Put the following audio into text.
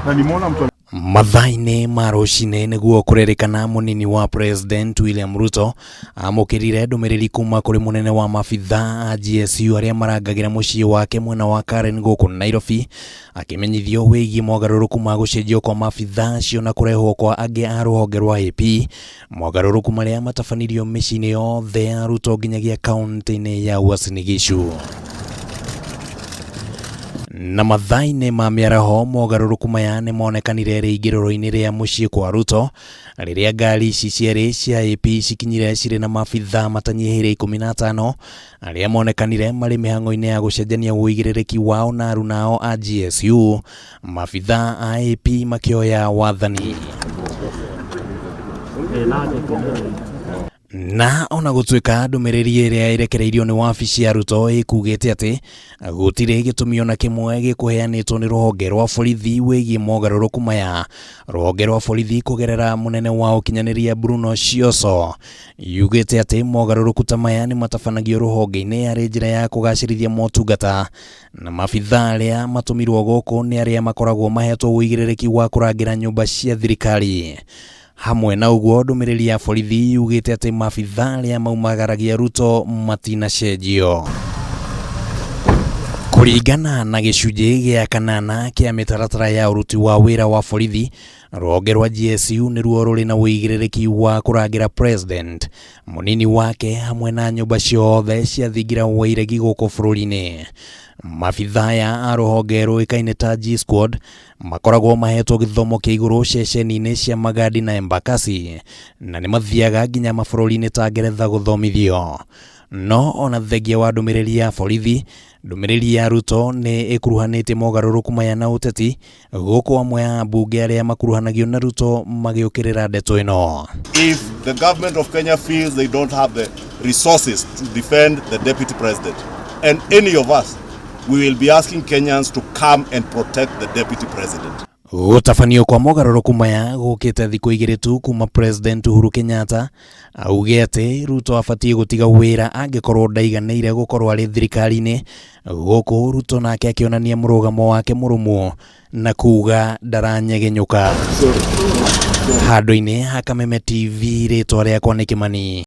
Na nimeona mtu Mathaa-inĩ ma rũcinĩ nĩguo kũrerĩkana mũnini wa President William Ruto amũkĩrire ndũmĩrĩri kuma kũrĩ mũnene wa mabithaa a GSU arĩa marangagĩra mũciĩ wake mwena wa Karen gũkũ Nairobi, akĩmenyithio wĩgiĩ mogarũrũku ma gũcenjio kwa mabithaa acio na kũrehwo kwa angĩ a rũhonge rwa AP, mogarũrũku marĩa matabanirio mĩciĩ-inĩ yothe ya Ruto nginyagia kaunti-inĩ ya Uasin Gishu. Na mathaa-inĩ ma mĩaraho, mogarũrũku maya nĩ monekanire rĩingĩrĩro-inĩ rĩa mũciĩ kwa Ruto rĩrĩa ngari ici cierĩ cia AP cikinyire cirĩ na mabithaa matanyihĩire 15 arĩa monekanire marĩ mĩhang'o-inĩ ya gũcenjania ũigĩrĩrĩki wao na arunao a GSU, mabithaa a AP makĩoya wathani. Na ona gũtuĩka ndũmĩrĩri ĩrĩa ĩrekereirio nĩ wabici ya Ruto ĩkugĩte atĩ gũtirĩ gĩtũmi ona kĩmwe gĩkũheanĩtwo nĩ rũhonge rwa borithi wĩgiĩ mogarũrũku maya, rũhonge rwa borithi kũgerera mũnene wa ũkinyanĩria Bruno Shioso yugĩte atĩ mogarũrũku ta maya nĩ matabanagio rũhonge-inĩ arĩ njĩra ya kũgacĩrithia motungata, na mabithaa arĩa matũmirwo gũkũ nĩ arĩa makoragwo mahetwo ũigĩrĩrĩki wa kũrangĩra nyũmba cia thirikari. Hamwe na ũguo, ndũmĩrĩri ya borithi yugĩte atĩ mabithaa arĩa maumagaragia Ruto matinacenjio. Kũringana na gĩcunjĩ gĩa kanana kĩa mĩtaratara ya ũruti wa wĩra wa borithi, rũhonge rwa GSU nĩruo rũrĩ na ũigĩrĩrĩki wa kũrangĩra president, mũnini wake hamwe na nyũmba ciothe cia thingira wa iregi gũkũ bũrũri-inĩ. Mabithaa aya a rũhonge rũĩkaine ta G Squad makoragwo mahetwo gĩthomo kĩa igũrũ ceceni-inĩ cia Magadi na Embakasi na nĩ mathiaga nginya mabũrũri-inĩ ta Ngeretha gũthomithio. No ona thengia wa ndũmĩrĩri ya borithi, ndũmĩrĩri ya Ruto nĩ ĩkuruhanĩtie mogarũrũku maya na ũteti, gũkũ amwe a ambunge arĩa makuruhanagio na Ruto magĩũkĩrĩra ndeto ĩno. If the government of Kenya feels they don't have the resources to defend the deputy president and any of us, we will be asking Kenyans to come and protect the deputy president. Gũtabanio kwa mogarũrũku maya gũkĩte thikũ 2 tu kuma President Uhuru Kenyatta auge atĩ Ruto abatiĩ gũtiga wĩra angĩkorwo ndaiganĩire gũkorwo arĩ thirikari-inĩ, gũkũ Ruto nake akĩonania mũrũgamo wake mũrũmu na kuga ndaranyegenyũka. Handũ-inĩ ha Kameme TV, rĩtwa rĩakwa nĩ Kĩmani.